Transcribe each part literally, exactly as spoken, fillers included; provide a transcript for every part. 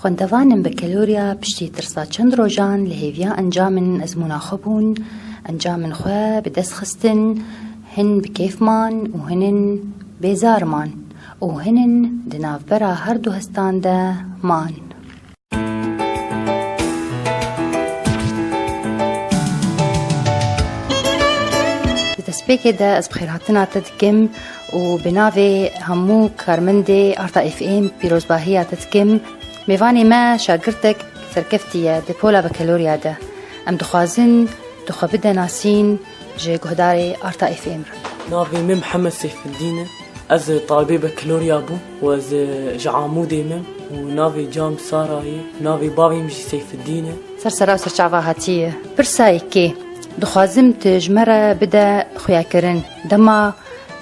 Xwendevanên bekeloriya piştî tirsa çend rojan li hêviya encamên ezmûna xwe bûn, encamên xwe bi dest xistin, hin bi kêf man û hinin bêzar man û hinin di navbera her du hestan de man. Di destpêkê de ez bi xêrhatina te dikim û bi navê hemû karmendê Arta F M pîrozbahiya te dikim. Mêvanê me şagirtek serkeftî ye di pola bekeloriya de. Em dixwazin tu xwe bide nasîn ji guhdarê Arta F M re. Navê min Mihemed Seyfeddîn e. Ez talibê bekeloriya bûm û ez ji Amûdê me û navê cam Sara ye. Navê bavê min jî Seyfeddîn e. Ser sera û ser çava hatiye. Pirsa yekê, dixwazim tu ji me re bide xuyakirin. Dema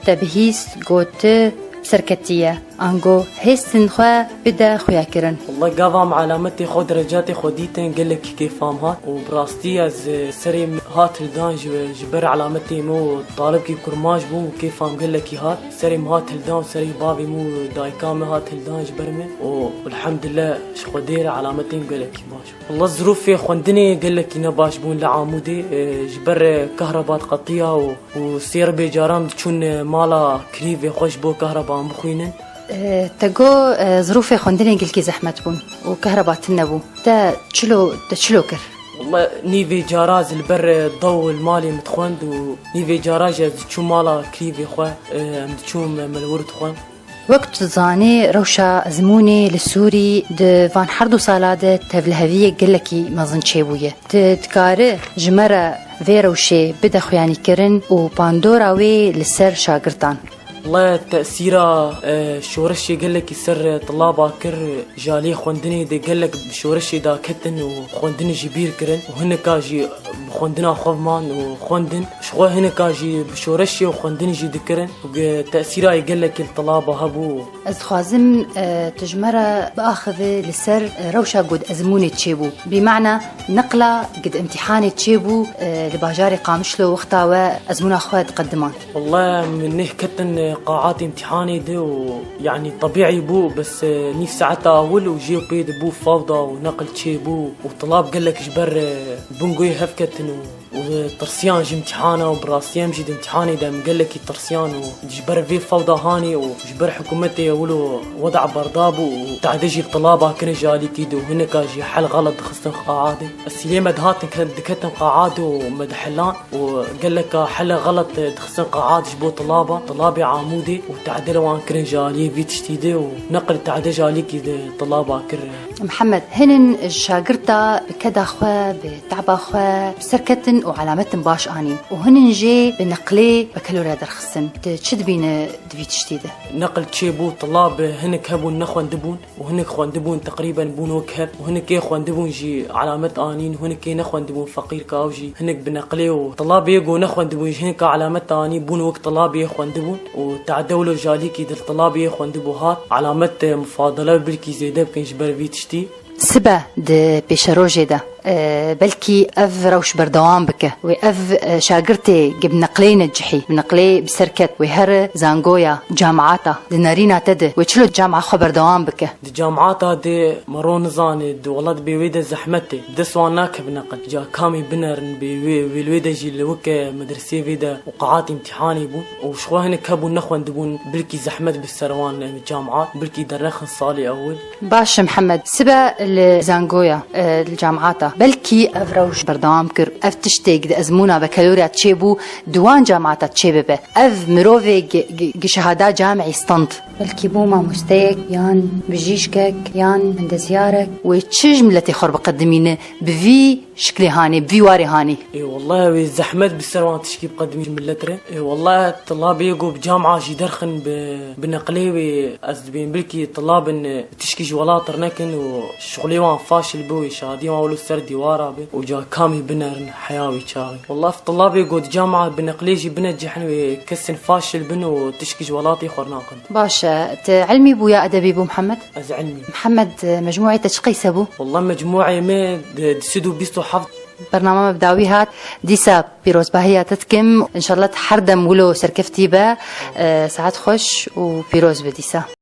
te bihîst, got tu serketî ye. Ango hêstin xwe bide xuyakirin. Walla gava em alametê xwe, derecatê xwe dîtin, gelekî kêfa min hat û bi rastî ez, e, serê min hat hildan ji, ji ber alametê min û talibkî kurmanc bûm û kêfa min gelekî hat. Serê min hat hildan û serê bavê min û dayika min hat hildan ji ber min û elhamdulillah ji Xwedê re alametê min gelekî baş bû. Walla zirûfê xwendinê gelekî ne baş bûn li Amûdê, e, ji ber, e, kehreba diqetiya û û sê ribê caran diçûn mala kirîvê xwe ji bo kahraban bixwînin. E, te got, e, zirûfê xwendinê gelkî zehmet bûn û kahraba tune bû. Te çilo, te çilo kir? Walla nîvê cara ez li ber, e, dew li malê min dixwend û nîvê cara jî ez diçûm mala kirîvê xwe, e, em diçûn me, me li wir dixwend. Wek tu dizanî, rewşa ezmûnê li Sûrî di van her du sala de tevliheviyê gelekî mezin çêbûye. Tu dikarî ji me re vê rewşê bide xuyanîkirin û bandora wê li ser şagirtan? Wele tesîra, e, şoreşê gelekî ser, e, tilaba kir, ji aliyê xwendinê de gelek bi şoreşê daketin û xwendinê ji bîr kirin û hinika jî bi xwendina xwe man û xwendin. Ji xwe hinika jî bi şoreşê û xwendinê jî dikirin û ge-, tesîra yê gelekî li tilaba hebû. Ez dixwazim, e, tu ji me re biaxive li ser, e, rewşa ku di ezmûnê çêbû. Bi mana neqla ku di imtîhanê çêbû, e, li bajarê Qamişlo wexta we ezmûna xwe diqedimand. Wele em nêh ketin, e, qaatê imtîhanê de û, yanî, tebîî bû, bes, e, nîv saeta ewil û jê û pê de bû fewda û neql çêbû û tilab gelek ji ber, e, bingûyê hev ketin û û tirsiyan ji îmtîhana û bi rastî em jî di îmtîhanê de em gelekî tirsiyan û ji ber vê fewda hanê û ji ber hikûmetê wilo weda berda bû û tehdê jî bi tilaba kirin ji alîkî de û hinika jî hel xelet dixistin qaadê. Esîlê me dihatin ke-, diketin qaadê û me dihelan û geleka hele xelet dixistin qaad ji bo tilaba, tilabê Amûdê û tehdê li wan kirin ji aliyê vî tiştî de û neqil tehdê ji alîkî de tilaba kir. Mihemed, hinin şagirta bi keda xwe, bi teba xwe bi ser ketin û alametin baş anîn û hinin jê bi neqlê bekelorya derxistin. Tu çi dibîne di vî tiştî de? Neql çêbû, tilab hinik hebûn nexwendibûn û hinik xwendibûn, teqrîben bûn wek hev û hinikê xwendibûn jî alamet anîn û hinikê nexwendibûn, feqîr ka ew jî hinik bi neqlê û tilabê ku nexwendibûn jî hinika alamet anî bûn wek tilabê xwendibûn û tehdê wilo ji alîkî di tilabê xwendibû hat alamet, e, mufadele bilkî zêde bikin ji ber vî tiştî. Sibe di pêşerojê de, e, belkî ev rewş berdewam bike. Wê ev, e, şagirtê ge bi neqlê necihî, bi neqlê bi ser ket, wê here zangoya, camiata, di nerîna te de, wê çilo camia xwe berdewam bike. Di camiata de mero nizane, di welat bê wê de zehmet e. Dest wan nake bi neqil. Ca kamî binerin bê wê, wê li wê de jî li weke medresê vê de û qaat îmtîhanê bûn. Û ji xwe hinek hebûn nexwendibûn, bilkî zehmet bi ser wan, e, camiat, bilkî dernexin salê ewil. Baş e Mihemed, sibe li zangoya, e, li camiata. Belkî ev rewş berdewam kir, ev tiştê ge di ezmûna bekelorya çêbû, di wan camiata çêbibe. Ev mirovê ge-, ge-, ge şehada camî stand. Belkî bû mamosteyek, yan bijîşkek, yan hindezyarek. Wê çi ji miletê xwe re biqedimîne, bi vî şiklê hanê, bi vî warê hanê? Ê, wele wê zehmet bi ser wan tişkî biqedimî ji milet re. Ê, wele tilabê ku bi camia jî derxin bi, bi neqlê wê ez dibêm bilkî tilabin, e, tişkî ji welat re nekin û şixulê wan faşil bi, wê şadiyê wan wilo ser dîwara bi û ca kamî binerin heya wî çaxê. Wele ev tilabê ku di camia bi neqlê jî binecihin wê kesin faşil bin û tişkî ji welatê xwe re nakin. Baş e. Tu ilmî bû ya edebî bû Mihemed? Ez ilmî. Mihemed, mecmûê te çi qeyse bû? Wele mecmûê me di, di sed û bîst û heft. Bernama me bi dawî hat. Dîsa pîrozbahiya te dikim. Înşallah her dem wilo serkeftî be. E, saet xweş û pîroz be dîsa.